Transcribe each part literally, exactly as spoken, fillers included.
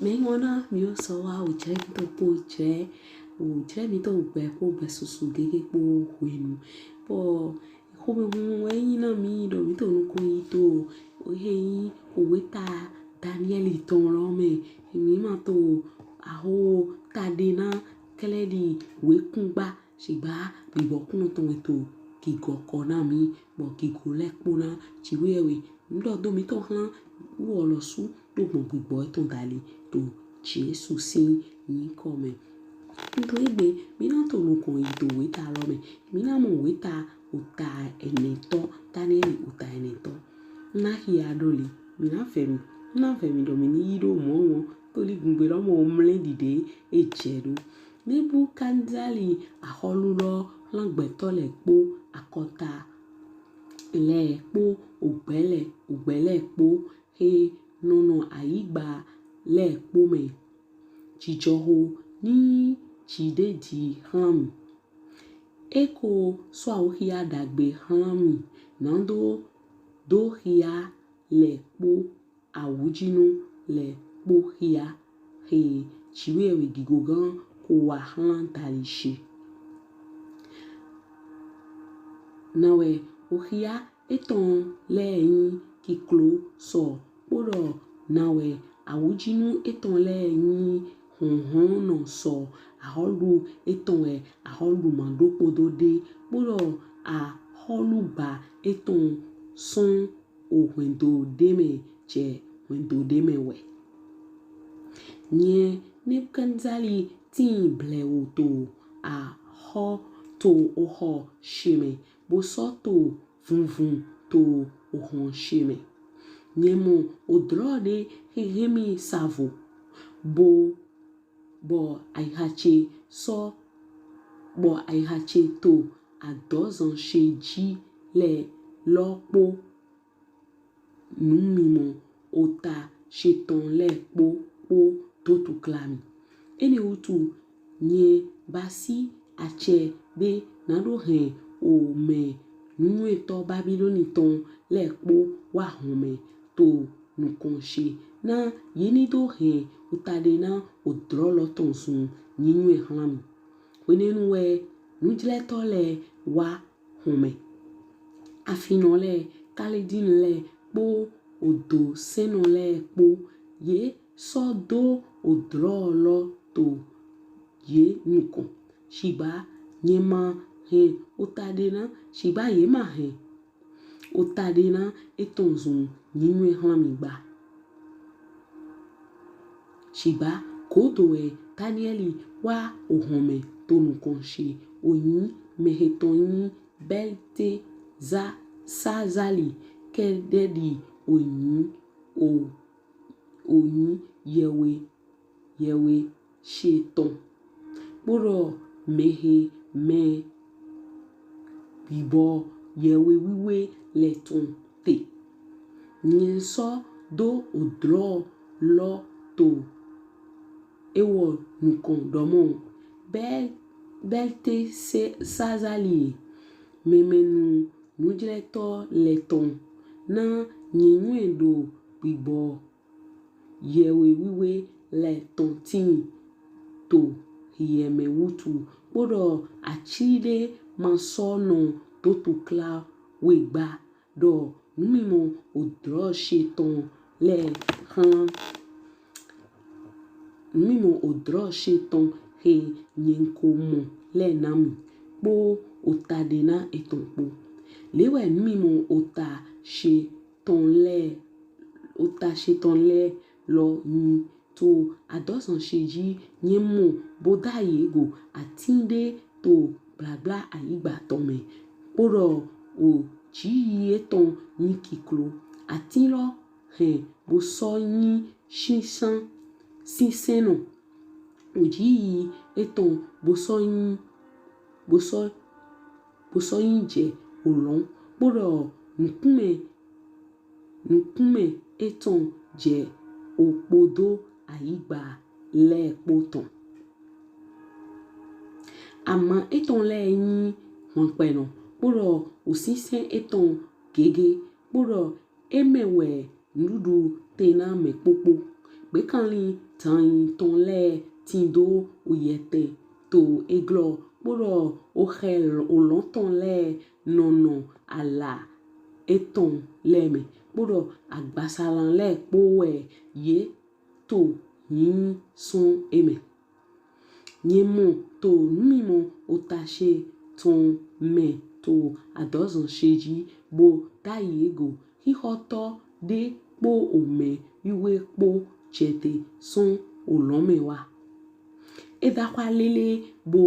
Mɛ ŋɔ na mi o sɔ wa o jrɛ mi to kpo jrɛ o jrɛ mi to gbɛ kpo gbɛ susu gege kpo hwenu. Bɔ xome hun wɛ nyi na mi ɖɔ mi to nukɔn yi to o he nyi o weta Daniɛli tɔn lɔ mɛ. Mi ma to aho ta ɖe na kɛlɛ ɖi wekungba. Shigba gbigbɔ kunɔ tɔn wɛ to gigo kɔ na mi, bɔ gigo lɛ kpo na Jiwheyɛwhe. N ɖɔ do mi tɔn hlan wɔ lɔsu ɖo gbɔn gbigbɔ etɔn dali to Jesu sin nyikɔ mɛ. N to egbe, mi na to nukɔn yi to weta lɔ mɛ. Mi na mɔ weta ota ɛnɛtɔ, Daniɛli ota ɛnɛtɔ. N na xia ɖo li, mi na vɛ mi, n na vɛ mi ɖɔ mi ni yi ɖo mɔ ŋɔ, to li gungbe lɔ mɔ mlɛ ɖiɖe e jɛ ɖo. Nebukadnezali axɔlu lɔ hlan gbɛtɔ lɛ kpo akɔta lɛ kpo ogbɛ lɛ ogbɛ lɛ kpo he nɔnɔ ayigba lɛ kpo mɛ. Jijɔho ni jiɖeji hlan mi. E ko sɔ awoxia ɖagbe hlan mi nado do xia lɛ kpo awujinu lɛ kpo xia he Jiwheyɛwhe gigogan ko wa hlan dali she. Nawɛ oxia etɔn lɛ nyi kiklo sɔ kpoɖɔ nawɛ awujinu etɔn lɛ nyi hlɔnhlɔnnɔ sɔ. Axɔlu etɔn wɛ axɔlu maɖokpodo ɖe kpoɖɔ axɔlugba etɔn sɔn o hwɛndo ɖe mɛ jɛ hwɛndo ɖe mɛ wɛ. Nyɛ Nebukadnezali tin blɛwu to axɔ to oxɔ she mɛ, bo sɔ to vunvun to ohɔn she mɛ. Nyɛ mɔ odlɔ ɖe hehe mi savo, bo bɔ ayiha ce sɔ bɔ ayiha ce to adɔzan she ji lɛ lɔ kpo numimɔ ota she tɔn lɛ kpo kpo do tukla mi. Enɛ wutu nyɛ basi acɛ ɖe nado hɛn omɛ nunywɛtɔ Babiloni tɔn lɛ kpo wa hɔnmɛ to nukɔn she na ye ni do hɛn ota ɖe na odlɔ lɔ tɔn zun nyinywɛ hlan mi. Hwenɛnu wɛ nujlɛtɔ lɛ wa hɔnmɛ. Afinɔ lɛ, Kalidinu lɛ kpo odosɛnnɔ lɛ kpo, ye sɔ do odlɔ lɔ to ye nukɔn. Shigba nyɛ ma hɛn ota ɖe na, shigba ye ma hɛn ota ɖe na etɔn zun nyinywɛ hlan mi gba. Shigba godo wɛ Daniɛli wa ohɔnmɛ to nukɔn she, onyi mɛhe tɔn nyi Bɛltezazali kɛɖɛ ɖi onyi o onyi yɛwe yɛwe she tɔn. Kpoɖɔ mɛhe mɛ bibɔ yɛwe wiwe lɛ tɔn te. Nyɛ sɔ do odlɔ lɔ to ewɔ nukɔn ɖɔmɔ, Bɛl Bɛltesazali, mɛmɛnu nujlɛtɔ lɛ tɔn, na nyinywɛ ɖo gbigbɔ yɛwe wiwe lɛ tɔn tin to hiɛ mɛ wutu, kpoɖɔ aci ɖe ma sɔ nɔ do tukla we gba ɖɔ numimɔ odlɔ she tɔn lɛ hlan numimɔ odlɔ she tɔn he nyɛ ko mɔ lɛ na mi kpo ota ɖe na etɔn kpo. Le wɛ numimɔ ota she tɔn lɛ ota she tɔn lɛ lɔ nyi to adɔzan she ji nyɛ mɔ bo da ye go atin ɖe to gblagbla ayigba tɔn mɛ. Kpoɖɔ oji yi etɔn nyi kiklo. Atin lɔ hɛn bo sɔ nyi shinsan sinsɛnnɔ. Oji yi etɔn bo sɔ nyi bo sɔ bo sɔ nyi jɛ olɔn. Kpoɖɔ nukunmɛ nukunmɛ etɔn jɛ okpodo ayigba lɛ kpo tɔn. Ama etɔn lɛ nyi hwankpɛnɔ, kpoɖɔ osinsɛn etɔn gege, kpoɖɔ emɛ wɛ nuɖuɖu te na mɛ kpokpo. gbekanlin danyi tɔn lɛ tindo oyɛtɛn to eglɔ, kpoɖɔ oxɛ olɔn tɔn lɛ nɔnɔ ala etɔn lɛ mɛ, kpoɖɔ agbasalan lɛ kpo wɛ ye to yinyin sɔn e mɛ. Nyɛ mɔ to numimɔ ota she tɔn mɛ to adɔzan she ji, bo dayi e go. Xixɔtɔ ɖe kpo omɛ wiwe kpo jɛte sɔn olɔn mɛ wa. E daxwa lele bo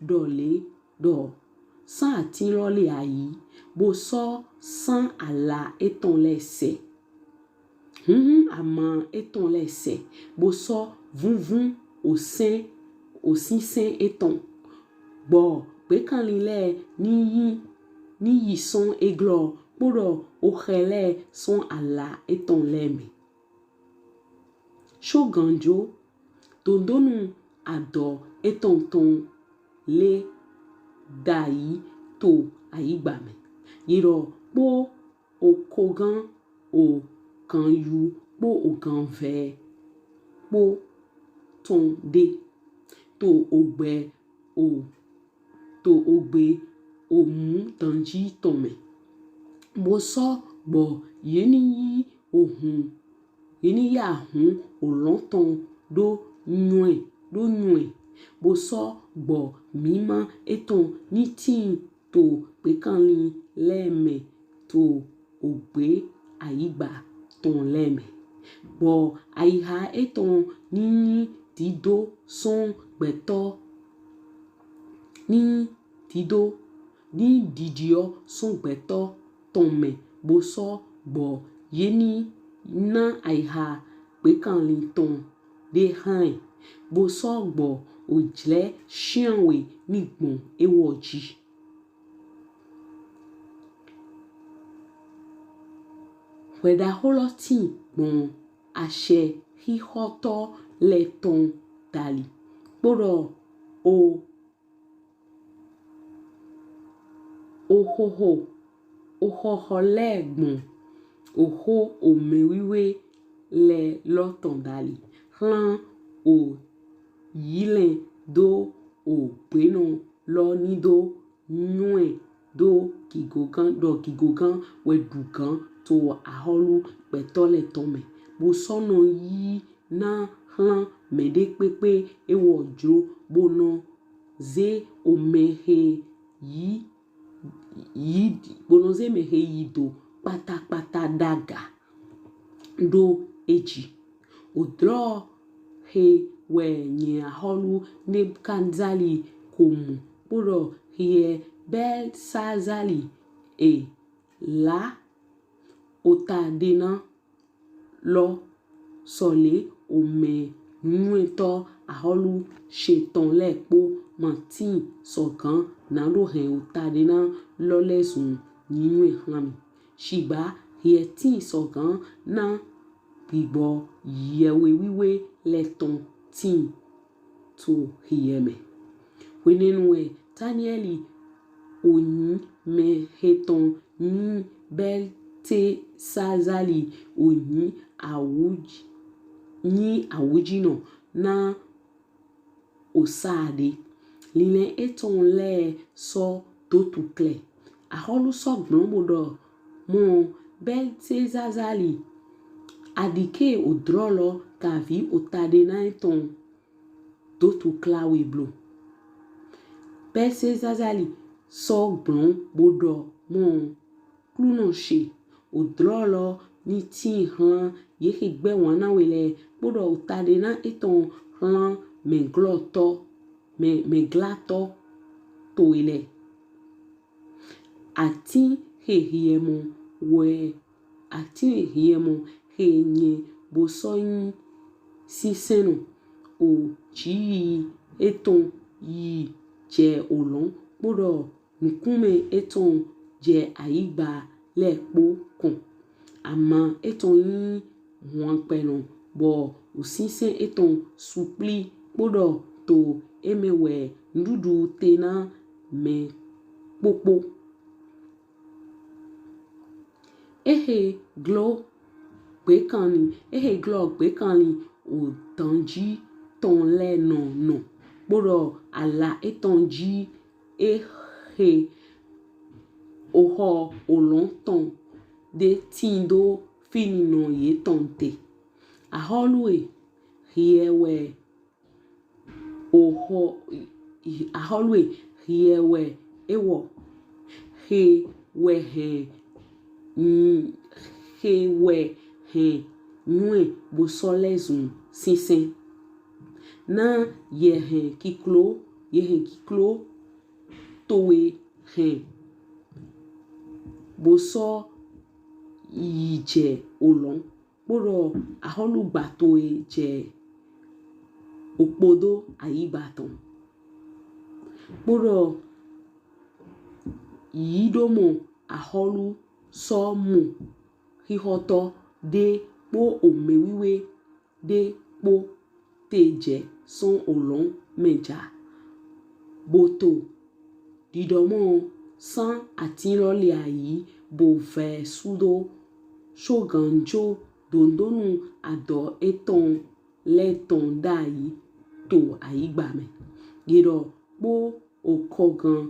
ɖɔ le ɖɔ, san atin lɔ le ayi, bo sɔ san ala etɔn lɛ sɛ. Hunhun ama etɔn lɛ sɛ, bo sɔ vunvun osɛn osinsɛn etɔn. Gbɔ gbekanlin lɛ ni yi ni yi sɔn eglɔ, kpoɖɔ oxɛ lɛ sɔn ala etɔn lɛ mɛ. Shoganjo, dodonu adɔ etɔn tɔn le dayi to ayigba mɛ. Yirɔ kpo okogan oganyu kpo oganvɛ kpo tɔn ɖe to ogbɛ o to ogbe omu danji tɔn mɛ, bo sɔ gbɔ ye ni yi ohun ye ni yi ahun olɔn tɔn ɖo nyɔɛ ɖo nyɔɛ, bo sɔ gbɔ mima etɔn ni tin to gbekanlin lɛ mɛ to ogbe ayigba tɔn lɛ mɛ. Bɔ ayiha etɔn ni nyi dido sɔn gbɛtɔ ni dido ni didiɔ sɔn gbɛtɔ tɔn mɛ, bo sɔ gbɔ ye ni na ayiha gbekanlin tɔn ɖe hlan ɛ, bo sɔ gbɔ ojlɛ shianwe ni gbɔn ewɔ ji. Hwɛɖaxo lɔ tin gbɔn ashɛ xixɔtɔ lɛ tɔn dali, kpoɖɔ o oxɔxɔ oxɔxɔ lɛ gbɔn oxo omɛ wiwe lɛ lɔ tɔn dali, hlan o yilɛn do ogbenɔ lɔ ni do nyɔɛ do gigogan ɖɔ gigogan wɛ ɖugan to axɔlu gbɛtɔ lɛ tɔn mɛ, bo sɔ nɔ yi na hlan mɛɖekpekpe ewɔ jlo, bo nɔ ze omɛ he yi yi bo nɔ ze mɛ he yi do kpatakpata ɖaga ɖo eji. Odlɔ he wɛ nyɛ axɔlu Nebukadnezali ko mɔ, kpoɖɔ hiɛ Bɛlsazali e la ota ɖe na lɔ sɔ le omɛ nunywɛtɔ axɔlu shetɔn lɛ kpo ma tin sɔgan na ɖo hɛn ota ɖe na lɔ lɛ zun nyinywɛ hlan mi. Shigba hiɛ tin sɔgan na gbigbɔ yɛwe wiwe lɛ tɔn tin to hiɛ mɛ. Hwenɛnu wɛ Daniɛli onyi mɛ he tɔn nyi Bɛltesazali onyi awuji nyi awujinɔ na osa ɖe. Linlɛn etɔn lɛ sɔ do tuklɛ. Axɔlu sɔ gblɔn bo ɖɔ mɔ Bɛltesazali, aɖike odlɔ lɔ kavi ota ɖe na etɔn do tukla we blo. Bɛltesazali sɔ gblɔn bo ɖɔ mɔ Klunɔ she, odlɔ lɔ ni tin hlan ye he gbɛ wan na we lɛ, kpoɖɔ ota ɖe na etɔn hlan mɛglɔtɔ mɛ mɛglatɔ towe lɛ. Atin he hiɛ mɔ wɛ atin he hiɛ mɔ he nyɛ bo sɔ nyi sinsɛnnɔ o ji yi etɔn yi jɛ olɔn kpoɖɔ nukunmɛ etɔn jɛ ayigba lɛ kpo kɔn. Ama etɔn nyi hwankpɛnɔ bɔ osinsɛn etɔn sukpli kpoɖɔ to emɛ wɛ nuɖuɖu te na mɛ kpokpo. Ehe glo gbekanlin, ehe glɔ gbekanlin odanji tɔn lɛ nɔ nɔ, kpoɖɔ ala etɔn ji e he ohɔ olɔn tɔn ɖe tin do fininɔ yetɔn te. Ahɔlu e, hiɛ wɛ ohɔ, ahɔlu e, hiɛ wɛ ewɔ, he wɛ hɛn, he wɛ hɛn nyɔɛ bo sɔ lɛ zun sinsɛn. Na yɛhɛn kiklo, yɛhɛn kiklo towe hɛn bo sɔ yi jɛ olɔn, kpoɖɔ ahɔlugba towe jɛ okpodo ayigba tɔn, kpoɖɔ yi ɖo mɔ ahɔlu sɔ mɔ xixɔtɔ ɖe kpo omɛwiwe ɖe kpo te jɛ sɔn olɔn mɛ ja, bo to ɖiɖɔ mɔ, san atin lɔ li ayi bo vɛ sudo, shoganjo dondonu adɔ etɔn lɛ tɔn ɖayi to ayigba mɛ. Yeɖɔ kpo okɔgan,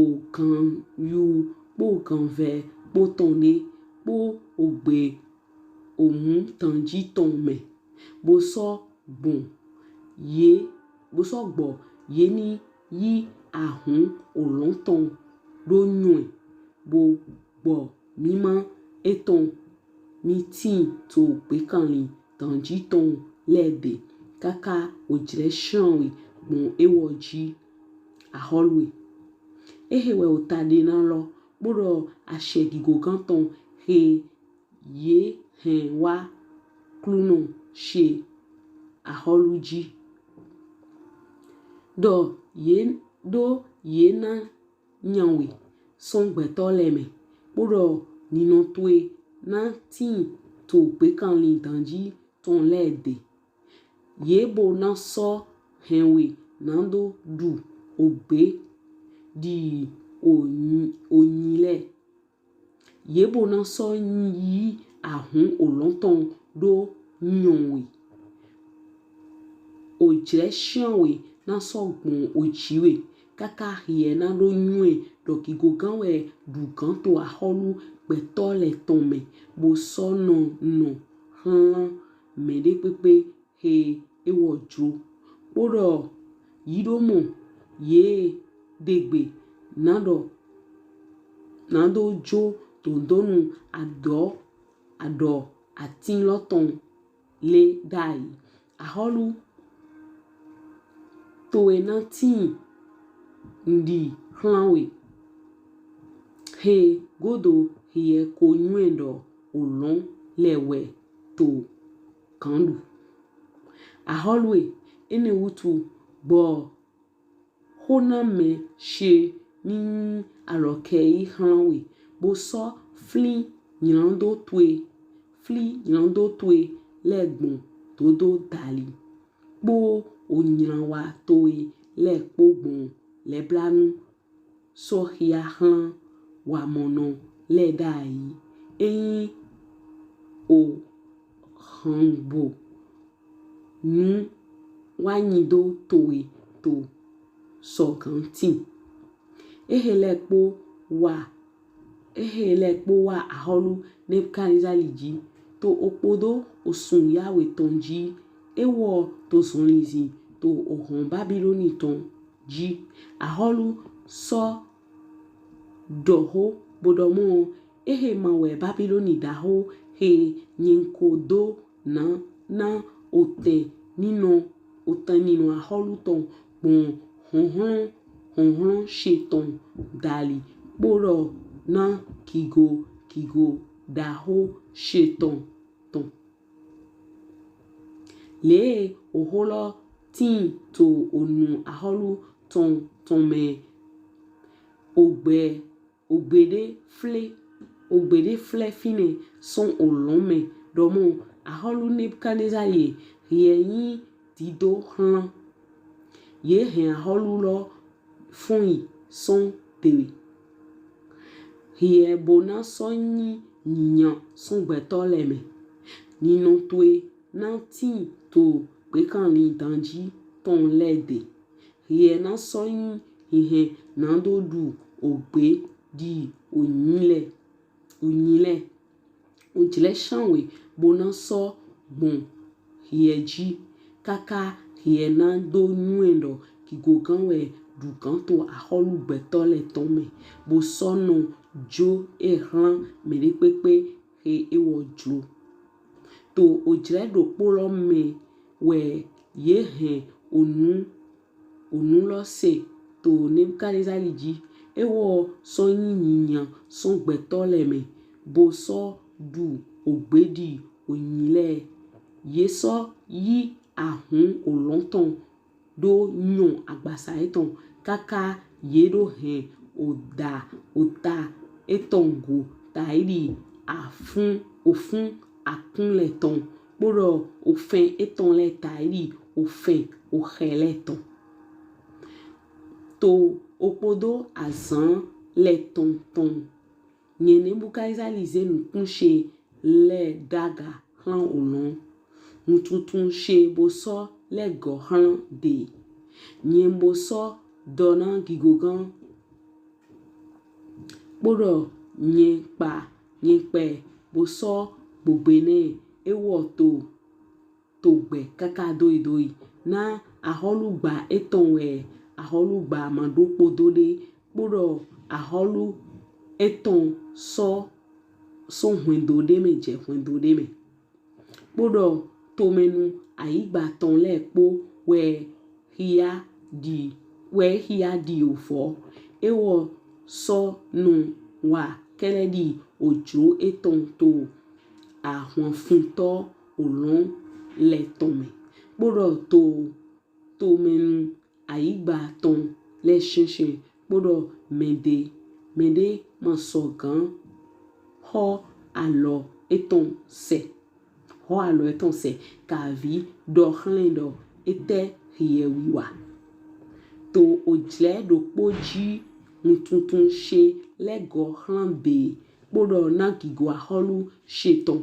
ogan yu kpo ogan vɛ kpo tɔn ɖe kpo ogbe omu tanji tɔn mɛ, bo sɔ gbɔn ye, bo sɔ gbɔ ye ni yi ahun olɔn tɔn ɖo nyɔɛ, bo gbɔ mima etɔn mi tin to gbekanlin danji tɔn lɛ ɖe kaka ojlɛ shianwe gbɔn ewɔ ji. Ahɔlu e, ehe wɛ ota ɖe na lɔ, kpoɖɔ ashɛ gigogan tɔn he ye hɛn wa klunɔ she ahɔlu ji, ɖɔ ye ɖo ye na nyan we sɔn gbɛtɔ lɛ mɛ, kpoɖɔ ninɔ towe na tin to gbekanlin danji tɔn lɛ ɖe. Ye bo na sɔ hɛn we nado ɖu ogbe ɖi onyi, onyi lɛ. Ye bo na sɔ yi ahun olɔn tɔn ɖo nyɔn we. Ojlɛ shianwe na sɔ gbɔn oji we, kaka hiɛ na ɖo nyɔɛ ɖɔ gigogan wɛ ɖugan to ahɔlu gbɛtɔ lɛ tɔn mɛ, bo sɔ nɔ nɔ hlan mɛɖekpekpe he ewɔ jlo. Kpoɖɔ yi ɖo mɔ ye ɖegbe na ɖɔ, nado jo dondonu adɔ, adɔ atin lɔ tɔn lɛ ɖayi. Ahɔlu towe na tin ŋɖi hlan we. He godo hiɛ ko nyɔɛ ɖɔ olɔn lɛ wɛ to gan ɖu. Ahɔlu e, enɛ wutu gbɔ xonamɛ she ni nyi alɔkɛ yi hlan we, bo sɔ flin nylando towe, flin nylando towe lɛ gbɔn dodo dali, kpo onylanwa towe lɛ kpo gbɔn lɛblanu sɔ xia hlan wamɔnɔ lɛ ɖayi. Enyi o hanbo nu wa nyi do towe to sɔgan tin. Ehe lɛ kpo wa, ehe lɛ kpo wa ahɔlu Nebukadnezali ji, to okpodo osun yawe tɔn ji, ewɔ to zɔnlinzin to ohɔn Babiloni tɔn ji. Ahɔlu sɔ ɖɔ xo bo ɖɔ mɔ, ehe ma wɛ Babiloni ɖaxo he nyɛn ko do na na otɛn ninɔ, otɛn ninɔ ahɔlu tɔn gbɔn hlɔnhlɔn, hlɔnhlɔn she tɔn dali, kpoɖɔ na gigo, gigo ɖaxo she tɔn tɔn. Le e oxo lɔ tin to onu ahɔlu tɔn tɔn mɛ, ogbe, ogbe ɖe flɛ, ogbe ɖe flɛ finɛ sɔn olɔn mɛ ɖɔ mɔ, ahɔlu Nebukadnezali e, hiɛ nyi dido hlan. Ye hɛn ahɔlu lɔ fɔn yi sɔn dewe. Hiɛ bo na sɔ nyi nyinya sɔn gbɛtɔ lɛ mɛ. Ninɔ towe na tin to gbekanlin danji tɔn lɛ de. Hiɛ na sɔ nyi hinhɛn nado ɖu ogbe ɖi onyi lɛ. Onyi lɛ. Ojlɛ shanwe bo na sɔ gbɔn hiɛ ji. Kaka hiɛ nado nywɛ ɖɔ gigogan wɛ ɖugan to ahɔlu gbɛtɔ lɛ tɔn mɛ, bo sɔ nɔ jo e hlan mɛɖekpekpe he ewɔ jlo. To ojlɛ ɖokpo lɔ mɛ wɛ ye hɛn onu onu lɔ se to Nebukadnezali ji. Ewɔ sɔ nyi nyinya sɔn gbɛtɔ lɛ mɛ, bo sɔ ɖu ogbe ɖi onyi lɛ. Ye sɔ yi ahun olɔn tɔn do nyɔ agbasa etɔn, kaka ye do hɛn oda ota etɔn go taidi afun ofun akun lɛ tɔn, kpoɖɔ ofɛn etɔn lɛ taidi ofɛn oxɛ lɛ tɔn. To okpodo azan lɛ tɔn tɔn, nyɛ Nebukadnezali ze nukun she lɛ daga hlan olɔn. Nutuntun she bo sɔ lɛ gɔ hlan de. Nyɛ bo sɔ dɔ na gigogan, kpoɖɔ nyɛ kpa nyɛ kpɛ bo sɔ gbogbe nɛ ewɔ to to gbɛ kaka doi doi. Na ahɔlugba etɔn wɛ ahɔlugba maɖokpodo ɖe, kpoɖɔ ahɔlu etɔn sɔ sɔ hwɛndo ɖe mɛ jɛ hwɛndo ɖe mɛ. Kpoɖɔ tomɛnu ayigba tɔn lɛ kpo wɛ hia ɖi wɛ hia ɖi ovɔ. Ewɔ sɔ nɔ wa kɛlɛ ɖi ojlo etɔn to ahwanfuntɔ olɔn lɛ tɔn mɛ, kpoɖɔ to tomɛnu ayigba tɔn lɛ shɛnshɛn, kpoɖɔ mɛɖe mɛɖe ma sɔgan xɔ alɔ etɔn sɛ xɔ alɔ etɔn sɛ kavi ɖɔ xlɛn ɖɔ etɛ hiɛ wiwa. To ojlɛ ɖokpo ji nutuntun she lɛ gɔ hlan de, kpoɖɔ na gigo ahɔlu she tɔn.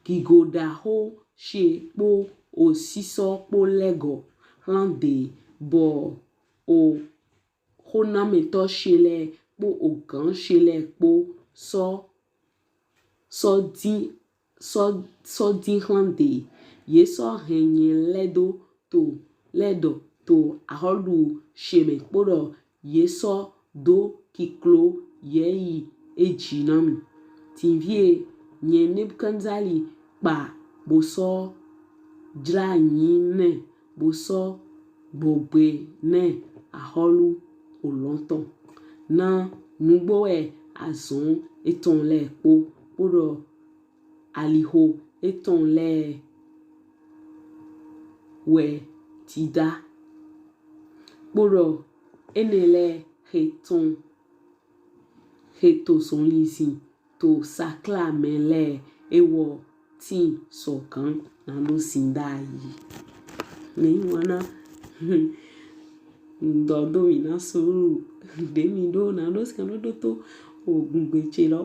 Gigo ɖaxo she kpo osisɔ kpo lɛ gɔ hlan de, bɔ o xonamɛtɔ she lɛ kpo ogan she lɛ kpo sɔ sɔ din sɔ sɔ din hlan de. Ye sɔ hɛn nyɛ lɛdo to lɛdɔ to ahɔlu she mɛ, kpoɖɔ ye sɔ do kiklo yɛyi eji na mi. Tinvie, nyɛ Nebukadnezali kpa bo sɔ jla nyi nɛ bo sɔ gbogbe nɛ ahɔlu olɔn tɔn. Na nugbo wɛ azɔn etɔn lɛ kpo, kpoɖɔ aliho etɔn lɛ wɛ dida, kpoɖɔ enɛ lɛ he tɔn he to zɔnlin zin to sakla mɛ lɛ ewɔ tin sɔgan nado zin ɖayi. Mɛ wana ŋdɔ do mi na suru ɖe mi ɖo nado zin ɖo ɖo to ogungbe ce lɔ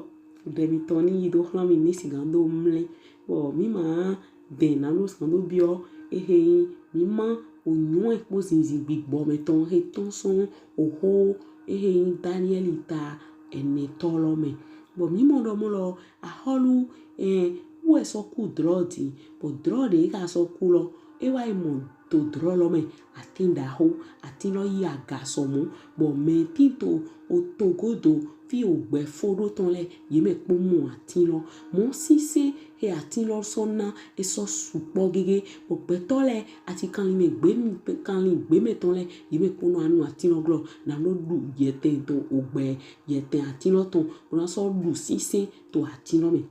ɖe mi tɔ ni yi do xlan mi ni sigan do mlɛ. Bɔ mi ma dɛn nado zin do biɔ ehe mi ma onyɔɛ kpo zinzin gbigbɔ mɛ tɔn he tɔn sɔn oxo ehe Daniɛli ta ɛnɛtɔ lɔ mɛ. Bɔ mi mɔ ɖɔ mɔ lɔ ahɔlu ɛ wɛ sɔ ku dlɔ din, bɔ dlɔ ɖe ka sɔ ku lɔ, e wa yi mɔ to dlɔ lɔ mɛ atin ɖaxo, atin lɔ yi aga sɔmɔ, bɔ mɛ tin to otogodo fi ogbɛ fo ɖo tɔn lɛ, ye mɛ kpo mɔ atin lɔ. Mɔ sinsɛn he atin lɔ sɔ na e sɔ sukpɔ gege, bɔ gbɛtɔ lɛ ati kanlin mɛ gbe kanlin gbe mɛ tɔn lɛ, ye mɛ kpo nɔ anu atin lɔ glɔ nado ɖu yɛtɛn to ogbɛ yɛtɛn atin lɔ tɔn, bo na sɔ ɖu sinsɛn to atin lɔ mɛ.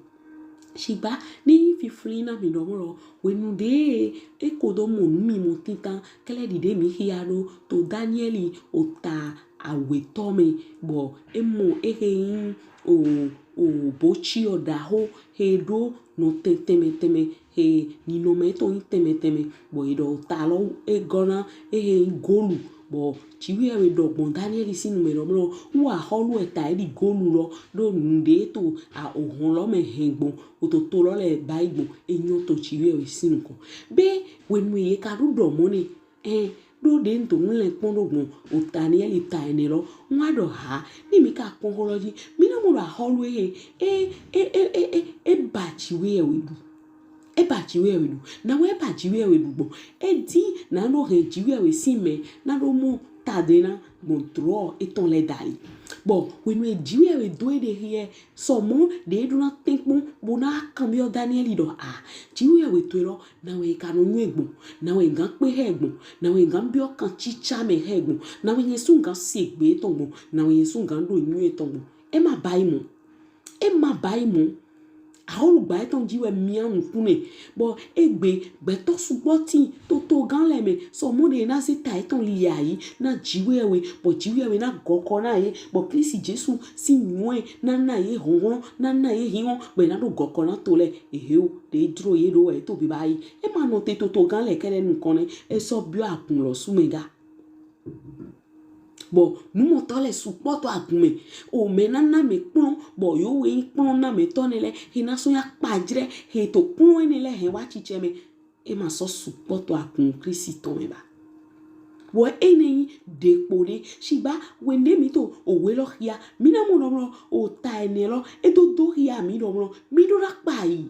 Shigba ni fifli na mi ɖɔ mɔ lɔ, wenu ɖe e ko do mɔ nu mi mɔ tintan kɛlɛ ɖi ɖe mi xia ɖo to Daniɛli ota awetɔ mɛ, bɔ e mɔ ehe yin o o boci ɔ ɖaxo he ɖo nɔ tɛn tɛnmɛ tɛnmɛ, he ninɔmɛ tɔn yin tɛnmɛ tɛnmɛ, bɔ e ɖɔ ota lɔ e gɔ na ehe yin golu, bɔ Jiwheyɛwhe ɖɔ gbɔn Daniɛli sin nu mɛ ɖɔ mlɔ wu axɔlu wɛ ta e ɖi golu lɔ, ɖo nuɖe to a ohɔn lɔ mɛ hɛn gbɔn, ototo lɔ lɛ ba yi gbɔn, e nyɔ to Jiwheyɛwhe sin nukɔn. Be whenu ye ka ɖo ɖɔ mɔ nɛ, ɛn, ɖo ɖe n to nu lɛ kpɔn ɖo gbɔn o Daniɛli ta ɛnɛ lɔ, n wa ɖɔ ha, ni mi ka kpɔn xo lɔ ji, mi na mɔ ɖɔ axɔlu ehe e e e e e e ba Jiwheyɛwhe ɖu. E ba Jiwheyɛwhe ɖu. Na wɛ e ba Jiwheyɛwhe ɖu gbɔn? E din na ɖo hɛn Jiwheyɛwhe sin mɛ na ɖo mɔ taɖe na gbɔn drɔ etɔn lɛ dali. Bɔ whenu e Jiwheyɛwhe do eɖe hiɛ sɔmɔ ɖe e ɖo na tɛnkpɔn bo na kanbiɔ Daniɛli ɖɔ a, Jiwheyɛwhe towe lɔ, na wɛ e ka nɔ nyɔ e gbɔn, na wɛ e gan kpe hɛ gbɔn, na wɛ e gan biɔ kancica mɛ hɛ gbɔn, na wɛ nyɛ su gan se gbe etɔn gbɔn, na wɛ nyɛ su gan ɖo nyɔ etɔn gbɔn. E ma ba yi mɔ. E ma ba yi mɔ. Axɔlugba etɔn ji wɛ mia nukun nɛ. Bɔ egbe gbɛtɔ sugbɔ tin to togan lɛ mɛ, sɔmɔ ɖe na ze ta etɔn li ayi na Jiwheyɛwhe, bɔ Jiwheyɛwhe na gɔkɔ na ye, bɔ Klisti Jesu sin nyɔɛ na na ye hlɔnhlɔn, na na ye hiɔn, bɔ e na ɖo gɔkɔ na to lɛ. Ehe o, ɖe jlo ye ɖo wɛ e to biba yi. E ma nɔ te to togan lɛ kɛɖɛ nukɔn nɛ, e sɔ biɔ agun lɔsu mɛ ga. Bɔ numɔtɔ lɛ sukpɔ to agun mɛ. O mɛ na na mɛ kplɔn, bɔ yewo wɛ yin kplɔn na mɛ tɔ nɛ lɛ, he na sɔ ya kpajlɛ, he to kplɔn enɛ lɛ hɛn wa cicɛ mɛ. E ma sɔ sukpɔ to agun Klisti tɔn mɛ ba. Bɔ enɛ yin ɖekpo ɖe. Shigba whenu ɖe mi to owe lɔ hia, mi na mɔ ɖɔ mlɔ o ta ɛnɛ lɔ e do do hia mi ɖɔ mlɔ mi ɖo na kpa yi.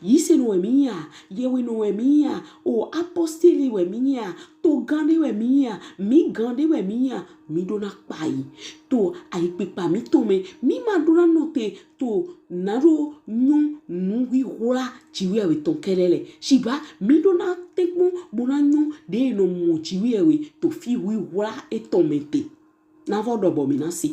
Yisenɔ wɛ mi yin a, yɛwhenɔ wɛ mi yin a, o apɔsteli wɛ mi yin a, togan ɖe wɛ mi yin a, migan ɖe wɛ mi yin a, mi ɖo na kpa yi. To ayikpikpa mitɔn mɛ, mi ma ɖo na nɔte to na ɖo nyɔ nuwiwla Jiwheyɛwhe tɔn kɛɖɛ lɛ. Shigba mi ɖo na tɛnkpɔn bo na nyɔ ɖe e nɔ mɔ Jiwheyɛwhe to fi wiwla etɔn mɛ te. Na vɔ ɖɔ bɔ mi na se.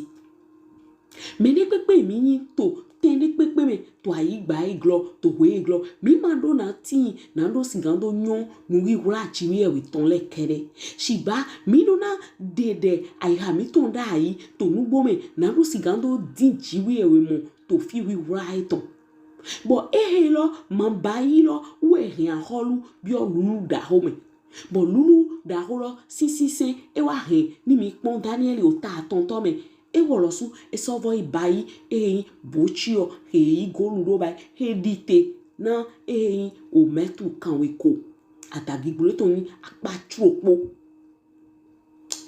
Mɛ ɖe kpekpe mi yin to tɛn ɖe kpekpe mɛ, to ayigba e glɔ, to hwe e glɔ, mi ma ɖo na tin na ɖo sigan do nyɔ nuwiwla Jiwheyɛwhe tɔn lɛ kɛɖɛ. Shigba mi ɖo na ɖeɖɛ ayiha mitɔn ɖayi to nugbo mɛ na ɖo sigan do din Jiwheyɛwhe mɔ to fi wiwla etɔn. Bɔ ehe lɔ ma ba yi lɔ wɛ hɛn axɔlu biɔ lulu ɖaxo mɛ. Bɔ lulu ɖaxo lɔ sinsinsɛn e wa hɛn ni mi kpɔn Daniɛli o ta atɔntɔ mɛ. E wɔ lɔsu e sɔ vɔ yi ba yi ehe yin boci ɔ, he yi golu ɖo ba yi, he ɖi te na ehe yin o mɛtu kanwe ko. Adagigble tɔn yin akpa tro kpo.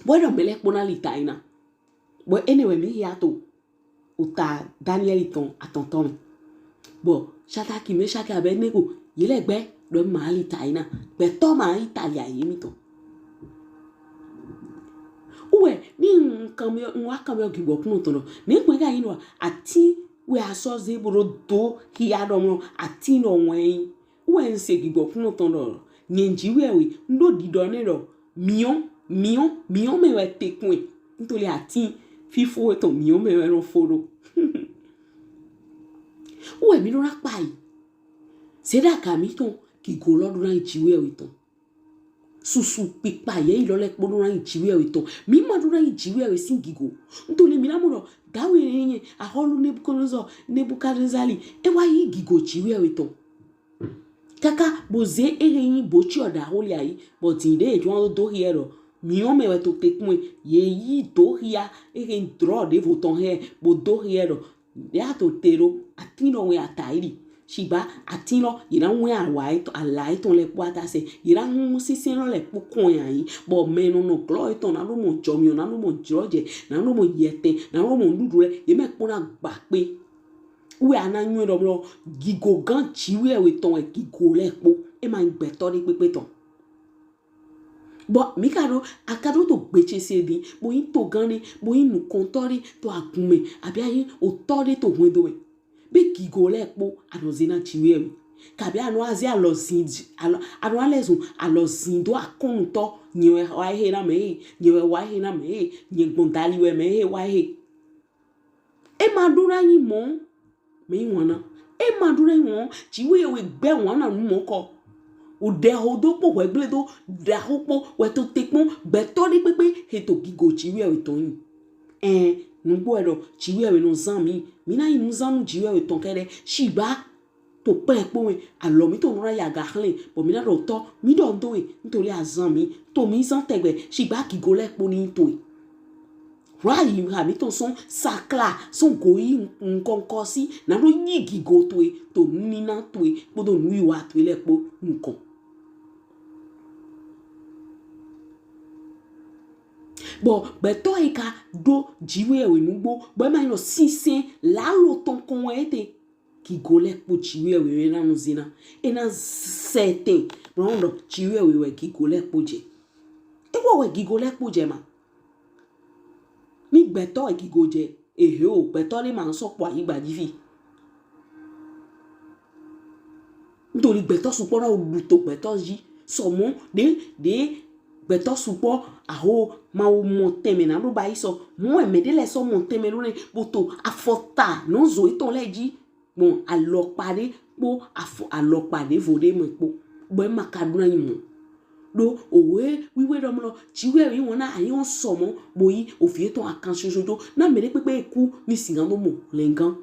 Bɔ e ɖɔ mɛ lɛ kpo na li ta yi na. Bɔ enɛ wɛ mi hia to o ta Daniɛli tɔn atɔntɔ mɛ. Bɔ Shadraki, Mɛshaki, Abɛdnego, ye lɛ gbɛ ɖɔ ma li ta yi na. Gbɛtɔ ma yi ta li ayi mitɔn. Uwɛ ni n kanbiɔ, n wa kanbiɔ gigbɔ kunnu tɔn ɖɔ, ne gbɛ ka yi nɔ atin wɛ a sɔ ze bo ɖo do hia ɖɔ mlɔ atin ɖɔ wɛn yin. Uwɛ n se gigbɔ kunnu tɔn ɖɔ nyɛ Jiwheyɛwhe n ɖo ɖiɖɔ nɛ ɖɔ miɔn, miɔn, miɔn mɛ wɛ te kun ɛ. Ntoli atin fifo etɔn miɔn mɛ wɛ nɔ fo ɖo. Uwɛ mi ɖo na kpa yi. Zedaka mitɔn gigo lɔ ɖo na yin Jiwheyɛwhe tɔn. Susu kpikpa yɛyi lɔ lɛ kpo ɖo na yin Jiwheyɛwhe tɔn. Mi ma ɖo na yin Jiwheyɛwhe sin gigo. Ntoli mi na mɔ ɖɔ dawe enɛ yin axɔlu Nebukadnezar, Nebukadnezali, e wa yi gigo Jiwheyɛwhe tɔn. Kaka bo ze ehe yin boci ɔ ɖaxo li ayi, bɔ din ɖe e jlo do hia ɖɔ miɔn mɛ wɛ to te kun ɛ, ye yi do hia ehe yin drɔ ɖevo tɔn hɛ bo do hia ɖɔ ɖe a to te ɖo atin lɔ wɛ a ta yi ɖi. Shigba atin lɔ ye na wɛn awa etɔn, ala etɔn lɛ kpo ata sɛ, ye na hun sinsɛn lɔ lɛ kpo kɔn ya yi, bɔ mɛ nɔ nɔ glɔ etɔn na ɖo mɔ jɔmiɔ, na ɖo mɔ jlɔjɛ, na ɖo mɔ yɛtɛn, na ɖo mɔ nuɖuɖu lɛ, ye mɛ kpo na gba kpe. Uwɛ a na nyɔ ɖɔ mlɔ gigo gan Jiwheyɛwhe tɔn wɛ gigo lɛ kpo, e ma yin gbɛtɔ ɖe kpekpe tɔn. Bɔ mi ka ɖo, a ka ɖo to gbe ce se din, bo yin togan ɖe, bo yin nukɔntɔ ɖe to agun mɛ, abi a yin otɔ ɖe to hwɛndo mɛ. Be gigo lɛ kpo a nɔ ze na Jiwheyɛwhe. Kabi a nɔ wa ze alɔzin, alɔ, a nɔ wa lɛzun alɔzin do akɔnnutɔ, nyɛ wɛ wa ehe na mɛ he, nyɛ wɛ wa ehe na mɛ he, nyɛ gbɔn dali wɛ mɛ he wa ehe. E ma ɖo na yin mɔ, mɛ yin wanna. E ma ɖo na yin mɔ, Jiwheyɛwhe gbɛ wanna nu mɔ kɔ. O ɖɛ ho do kpo hwɛgble do ɖaxo kpo wɛ to te kpɔn gbɛtɔ ɖe kpekpe he to gigo Jiwheyɛwhe tɔn yin. Ɛn, Nugbo wɛ ɖɔ Jiwheyɛwhe nɔ zan mí. Mí na yin nuzannu Jiwheyɛwhe tɔn kɛɖɛ. Shigba to kplɛkpo mɛ, alɔ mítɔn nɔ na yi aga xlɛ, bɔ mí na ɖɔ tɔ, mí ɖɔ do we, nítorí azan mí, to mí zan tɛgbɛ, shigba gigo lɛ kpo ni to we. Wla yi ha mítɔn sɔn sakla, sɔn goyi nkɔnkɔ si, na ɖo yi gigo to we, to nunina to we, kpodo nuyiwa to we lɛ kpo nukɔn. Bɔ gbɛtɔ yi ka ɖo Jiwheyɛwhe nugbo, bɔ e ma yin ɖɔ sinsɛn lalo tɔn kɔn wɛ e te. Gigo lɛ kpo Jiwheyɛwhe wɛ na nɔ ze na. E na sɛtɛn, bɔ na ɖɔ Jiwheyɛwhe wɛ gigo lɛ kpo jɛ. E wɔ wɛ gigo lɛ kpo jɛ ma. Ni gbɛtɔ wɛ gigo jɛ, ehe o, gbɛtɔ lɛ ma sɔ kpɔ ayigba ji fi. Nítorí gbɛtɔ sukpɔ na ɖu to gbɛtɔ ji. Sɔmɔ ɖe ɖe gbɛtɔ sukpɔ aho ma wo mɔ tɛnmɛ na ɖo ba yi sɔ. Mɔ wɛ mɛ ɖe lɛ sɔ mɔ tɛnmɛ ɖo nɛ bo to afɔta nɔ zo etɔn lɛ ji. Gbɔn alɔkpa ɖe kpo afɔ alɔkpa ɖevo ɖe mɛ kpo. Bɔ e ma ka ɖo na yin mɔ. Ɖo owe wiwe ɖɔ mlɔ Jiwheyɛwhe wɔn na ayi wɔn sɔmɔ bo yi ovi etɔn akan soso jo. Na mɛ ɖe kpekpe ku ni sigan do mɔ lɛngan.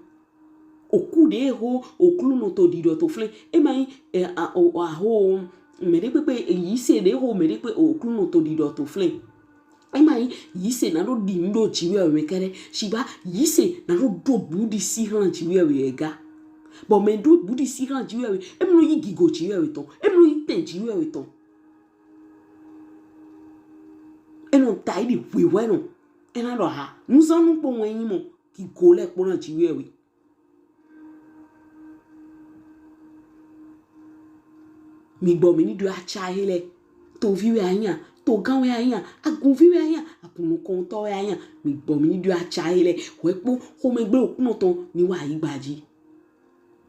Oku ɖe ho Oklunɔ to ɖiɖɔ to flɛn. E ma yin, eh, a, o, aho, mɛ ɖe kpekpe, eh, yise ɖe ho mɛ ɖe kpe Oklunɔ to ɖiɖɔ to flɛn. E ma yin yise na ɖo ɖi nu ɖo Jiwheyɛwhe mɛ kɛɖɛ. Shigba yise na ɖo ɖo buɖi si hlan Jiwheyɛwhe ga. Bɔ mɛ ɖo buɖi si hlan Jiwheyɛwhe, e mlɔ yi gigo Jiwheyɛwhe tɔn, e mlɔ yi tɛn Jiwheyɛwhe tɔn. E nɔ ta yi ɖi hwihwɛ nɔ. E na ɖɔ ha, nuzannu kpo wɛ yin mɔ, gigo lɛ kpo na Jiwheyɛwhe. Mi gbɔ mi ni ɖo aca he lɛ. Tovi wɛ a yin a, togan wɛ a yin a, agunvi wɛ a yin a, agun nukɔntɔ wɛ a yin a. Mi gbɔ mi ni ɖo aca he lɛ. Hwɛ kpo xomɛgble Oklunɔ tɔn ni wa ayigba ji.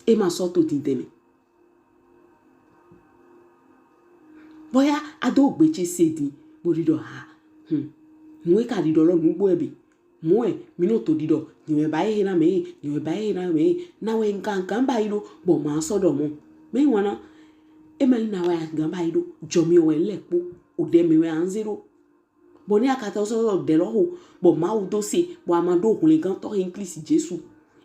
E ma sɔ to dindɛn mɛ. Bɔya a do gbe ce se din bo ɖiɖɔ ha. Hmm. Nu e ka ɖiɖɔ lɔ nugbo wɛ be. Mɔ wɛ mi nɔ to ɖiɖɔ, nyɛ wɛ ba yi he na mɛ, nyɛ wɛ ba yi he na mɛ. Na wɛ nkankan ba yi ɖo, bɔ ma sɔ ɖɔ mɔ. Mɛ wana, e ma yin na wɛ a gan ba yi ɖo, jɔ mi wɛ lɛ kpo, o ɖe mi wɛ a nze ɖo. Bɔ ni a ka tɔ sɔ ɖe lɔ ho, bɔ Mawu do se, bɔ a ma ɖo hwlɛngantɔ he yin Klisti Jesu.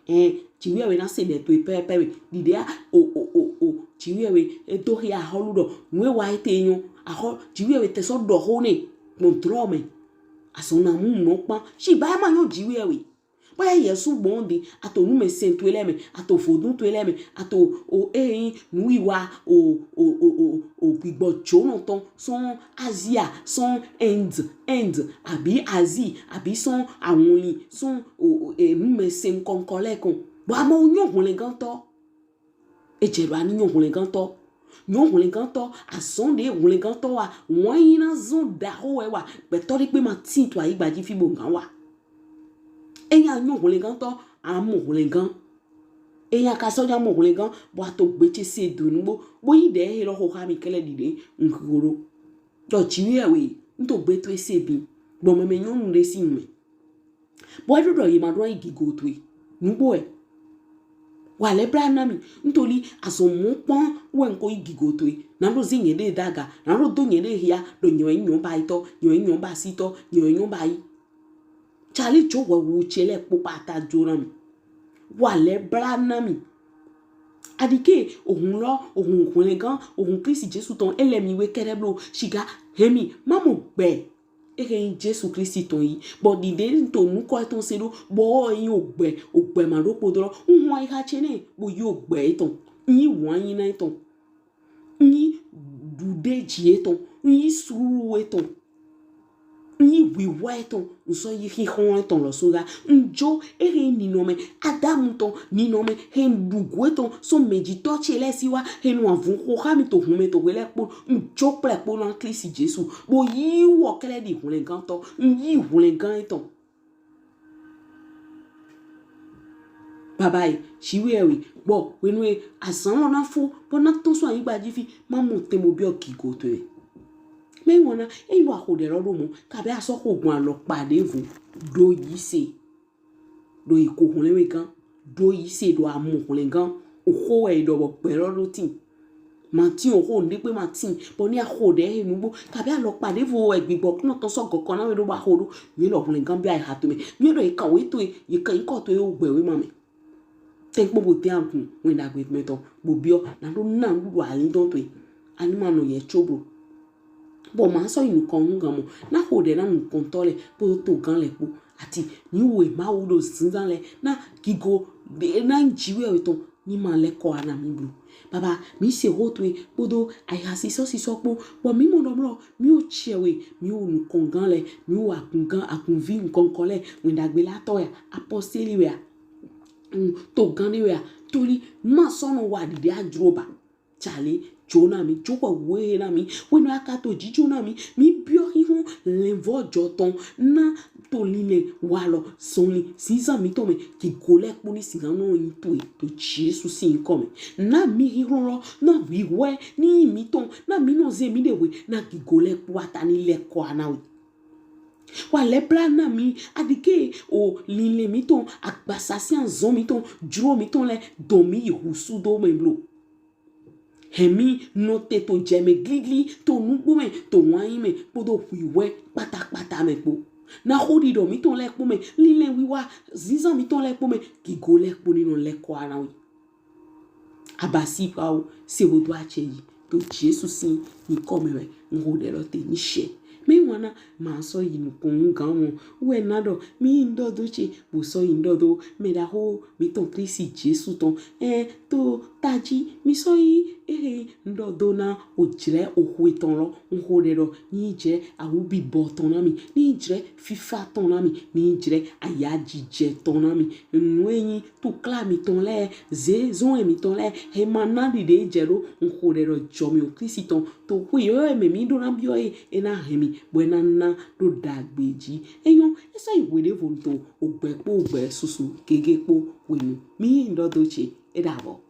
Ɛn, Jiwheyɛwhe na se ɖɛ towe pɛpɛ we. Ɖiɖe a, o, o, o, o, Jiwheyɛwhe e do he ahɔlu ɖɔ nu e wa e te nyɔ. Ahɔ, Jiwheyɛwhe te sɔ ɖɔ ho nɛ gbɔn dlɔ mɛ. Azɔn na mu nɔ kpan. Shigba e ma nyɔ Jiwheyɛwhe. Bɔya Yesu gbɔn din, a to numɛsɛn towe lɛ mɛ, a to vodun towe lɛ mɛ, a to o e yin nuwiwa o, o, o, o, o gbigbɔ jonɔ tɔn sɔn Azia, sɔn Inde, Inde, abi Asie, abi sɔn awɔnlin, sɔn o, o, e numɛsɛn kɔnkɔ lɛ kɔn. Bɔ a ma wo nyɔ hwlɛngantɔ. E jɛ ɖo a ni nyɔ hwlɛngantɔ. Nyɔ hwlɛngantɔ, azɔn ɖe hwlɛngantɔ wa, wɔn yin na zɔn ɖaho wɛ wa, gbɛtɔ ɖe kpe ma tin to ayigba ji fi bo gan wa. Eyin a nyɔ hwlɛngantɔ, a mɔ hwlɛngan. Eyin a ka sɔ nya mɔ hwlɛngan, bɔ a to gbe ce se do nugbo, bo yi ɖe he lɔ ho ha mi kɛlɛ ɖiɖe, un xixo ɖo. Ɖɔ Jiwheyɛwhe, un to gbe towe se din, gbɔn mɛmɛ nyɔnu ɖe sin nu mɛ. Bɔ e ɖo ɖɔ ye ma ɖo na yi gigo towe. Nugbo wɛ. Wa lɛ bla na mi. Un to li azɔn mɔ kpɔn wɛ un ko yi gigo towe. Na ɖo ze nyɛ ɖe daga. Na ɖo do nyɛ ɖe hia. Ɖo nyɛ wɛ nyɔ ba yi tɔ. Nyɛ wɛ nyɔ ba si tɔ. Nyɛ wɛ nyɔ ba yi. Cali jo wɛ wu ce lɛ kpo kpata jo na mi. Wa lɛ bla na mi. Aɖike ohun lɔ, ohun hwlɛngan, ohun Klisti Jesu tɔn, e lɛ mi we kɛɖɛ blo. Shiga hɛn mi, ma mɔ gbɛ. Ehe yin Jesu Klisti tɔn yi. Bɔ ɖiɖe un to nukɔn etɔn se ɖo, bɔ e yin ogbɛ, ogbɛ ma ɖo kpo dlɔ. Un hun ayiha ce nɛ, bo yi ogbɛ etɔn. Un yi wanyina etɔn. Un yi ɖuɖeji etɔn. Un yi suuru etɔn. Un yi wiwa etɔn. Un sɔ yi xixɔn etɔn lɔ so ga. Un jo ehe yin ninɔmɛ Adamu tɔn, ninɔmɛ he un ɖu gu etɔn sɔn mɛjitɔ ce lɛ si wa, he nu avun xo ha mi to hun mɛ to hwe lɛ kpo, un jo kplɛ kpo na Klisti Jesu, bo yi wɔ kɛlɛ ɖi hwlɛngantɔ, un yi hwlɛngan etɔn. Baba yi, Jiwheyɛwhe, gbɔ hwenu e azan lɔ na fo, bɔ na tɔn sɔn ayigba ji fi, ma mɔ tɛn bo biɔ gigo towe. Mɛ wana, eyin wa xo ɖɛ lɔ ɖo mɔ, kabi a sɔ xo gbɔn alɔkpa ɖevo, ɖo yi se. Ɖo yi ko hwlɛngan, ɖo yi se ɖo a mɔ hwlɛngan. Oxo wɛ yi ɖɔ bɔ gbɛ lɔ ɖo tin. Matin o xo nɖe kpe matin, bɔ ni axo ɖe he nugbo kabi alɔkpa ɖe vo egbigbɔ kunɔ tɔn sɔ gɔkɔ na we ɖo ba xo ɖo. Mi lɔ hwlɛngan bi ayiha to mɛ, mi lɔ yi kan we to ye, yi kan yi kɔ to ye wo gbɛ we ma mɛ. Tɛnkpɔn bo te agun wɛn ɖagbe mɛ tɔn bo biɔ na ɖo na nuɖuɖu alindɔn to ye. Ani ma nɔ yɛ tso blo. Bɔ ma sɔ yi nukɔn ŋu gan mɔ na xo ɖe na nukɔntɔ lɛ kpo to gan lɛ kpo. Ati mi wo ma wo ɖo zinzan lɛ na gigo ɖe na jiwe wetɔn ni ma lɛ kɔ ana mi blo. Baba mi se ho to ye kpodo ayiha sisɔ sisɔ kpo. Bɔ mi mɔ nɔ mlɔ mi wo tiɛ we, mi wo nukɔn gan lɛ, mi wo akun gan akunvi nukɔnkɔ lɛ, wɛn ɖagbe la tɔ ya, apɔsteli wɛ ya, to gan ɖe wɛ ya, toli ma sɔ nɔ wa ɖiɖi ajro ba. Tsale, jo na mi, jo kɔ wo he na mi, wenu aka to jijo na mi, mi biɔ hihun lɛnvɔ jɔtɔn na to linlɛn walɔ sɔnli zinzan mi tɔn mɛ, gigo lɛ kpo ni zinzan nɔ yin to ye to Jesu sin yinkɔ mɛ. Na mi hihun lɔ na wiwe ni yin mi tɔn, na mi nɔ ze mi ɖe we na gigo lɛ kpo ata ni lɛ kɔ ana we. Wa lɛ bla na mi adike o linlɛn mi tɔn, agbasa sin azɔn mi tɔn, jro mi tɔn lɛ dɔn mi yi husu do mɛ blo. Hɛn mi nɔ te to jɛ mɛ gligli, to nugbo mɛ, to wanyi mɛ kpodo wiwe kpatakpata mɛ kpo. Na xo ɖiɖɔ mi tɔn lɛ kpo mɛ, linlɛn wiwa zinzan mi tɔn lɛ kpo mɛ, gigo lɛ kpo ni nɔ lɛ kɔ ana we. Abasi pa o se wo do atsɛ yi to Jesu sin yinkɔ mɛ wɛ n xo ɖe lɔ te ni sɛ. Mi wana ma sɔ yi nukɔn ŋu gan mɔ wɛ na ɖɔ mi yi ŋdɔ do tse bo sɔ yi ŋdɔ do mɛ ɖaxo mi tɔn Kristi Jesu tɔn ɛ to taji mi sɔ yi ehe ŋdɔ do na o jrɛ o xwe tɔn lɔ n xo ɖe ɖɔ ni jrɛ awu bibɔ tɔn na mi ni jrɛ fifa tɔn na mi ni jrɛ ayajijɛ tɔn na mi nu enyi tukla mi tɔn lɛ ze zɔn mi tɔn lɛ he ma na ɖiɖe jɛ ɖo n xo ɖe ɖɔ jɔ mi o Kristi tɔn to xwe yɔ mɛ mi ɖo na biɔ ye e na hɛn mi bɔ e na na ɖo ɖagbe ji. Enyɔ e sɔ yi hwe ɖevo to ogbɛ kpo ogbɛ susu gege kpo hwenu mi yi ŋdɔ do tse e ɖa bɔ.